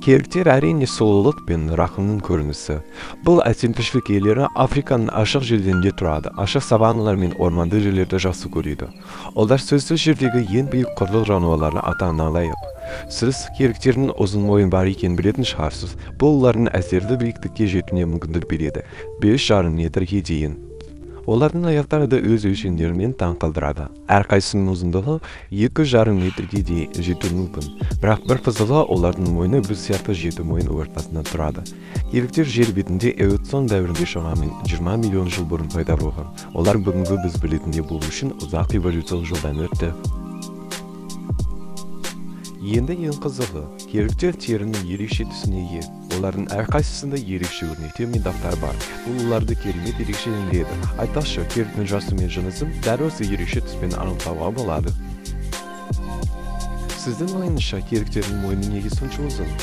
Керіктер, әрине, сұлулық пен рақымның көрінісі. Бұл әсем тіршілік иелері Африканың ашық жерлерінде тұрады, ашық саванналар мен орманды жерлерді жақсы көреді. Олар сөзсіз жердегі ең биік құрлық жануарлары атағына лайық. Сіз керіктердің ұзын мойын бар екенін білетін шығарсыз. Бұл олардың әсерлі биіктікке жетуіне мүмкіндік береді. 5,5 метрге дейін. Олардың аяқтары да өз өлшемдерімен таң қалдырады. Әрқайсысының ұзындығы 2,5 метрге дейін жетуі мүмкін. Бірақ бір қызығы, олардың мойны біз сияқты жеті мойын ортасында тұрады. Керіктер жер бетінде эоцен дәуірінде, шамамен 20 миллион жыл бұрын пайда болған. Олар бүгінгі біз білетіндей болу үшін ұзақ эволюциялық жолдан өтті. Енді ең қызығы, керіктер терінің ерекше түсіне ие. Олардың әрқайсысында ерекше өрнектер мен дақтар бар. Бұл оларды керемет ерекшелендіреді. Айтпақшы, керіктің жасы мен жынысын дәл осы ерекше түспен анықтауға болады. Сіздің ойыңызша, керіктердің мойны неге сонша ұзын?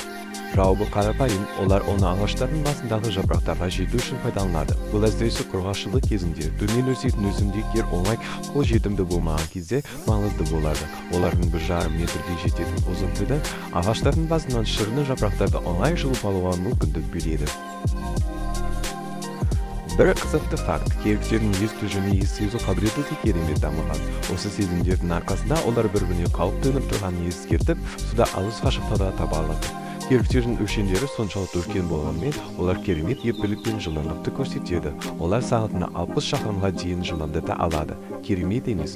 Жауабы қарапайым: олар оны ағаштардың басындағы жапырақтарға жету үшін пайдаланады. Бұл әсіресе құрғақшылық кезінде, төмен өсетін өсімдіктер оңай қол жетімді болмаған кезде маңызды болады. Олардың 1,5 метрге жететін ұзын тілі ағаштардың басынан шырынды жапырақтарды оңай жұлып алуға мүмкіндік береді. Бір қызықты факт: керіктердің есту және иіс сезу қабілеті де керемет дамыған. Осы сезімдердің арқасында олар бір біріне қауіп төніп тұрғанын ескертіп, суда алыс қашықтықта таба алады. Керіктердің өлшемдері соншалықты үлкен болғанымен, олар керемет ептілік пен жылдамдықты көрсетеді. Олар сағатына 60 шақырымға дейін жылдамдата алады. Керемет емес?